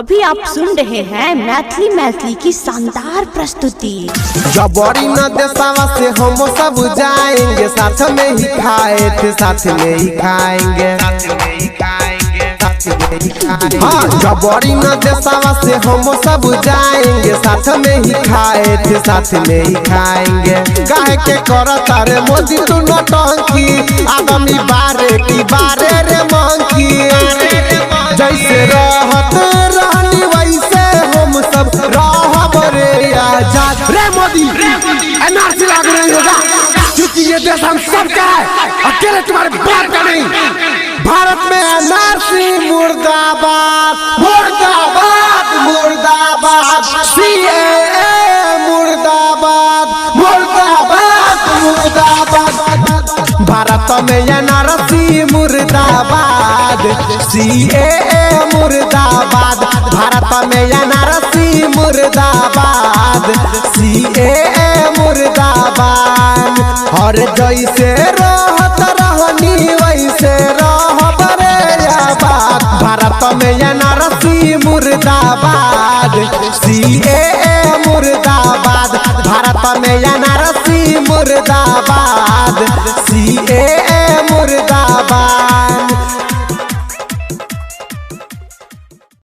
अभी आप सुन रहे हैं मैथिली मैथिली की शानदार प्रस्तुति। जबरी न देसावा से हम सब जाएंगे, साथ में ही खाए थे साथ में ही खाएंगे। हाँ, जबरी न देसावा से हम सब जाएंगे, साथ में ही खाए थे साथ में ही खाएंगे। काहे के करता रे मोदी तू नौटंकी, आदमी बारे की बारे रे मंकी। जैसे रहत रहनी वैसे हम सब रहब रे आजाद। रे मोदी, एनआरसी लागू नहीं होगा क्योंकि ये देश हम सबका है, अकेले तुम्हारे बाप का नहीं। भारत में एनआरसी मुर्दाबाद, मुर्दाबाद, मुर्दाबाद। सीएए मुर्दाबाद, मुर्दाबाद, मुर्दाबाद। भारत में एनआरसी मुर्दाबाद, सीएए मुर्दाबाद। भारत में एनआरसी मुर्दाबाद, सीएए मुर्दाबाद। और जैसे रहत रहनी वैसे रहब रे आबाद। भारत में एनआरसी मुर्दाबाद, सीएए मुर्दाबाद। भारत में एनआरसी मुर्दाबाद, सीएए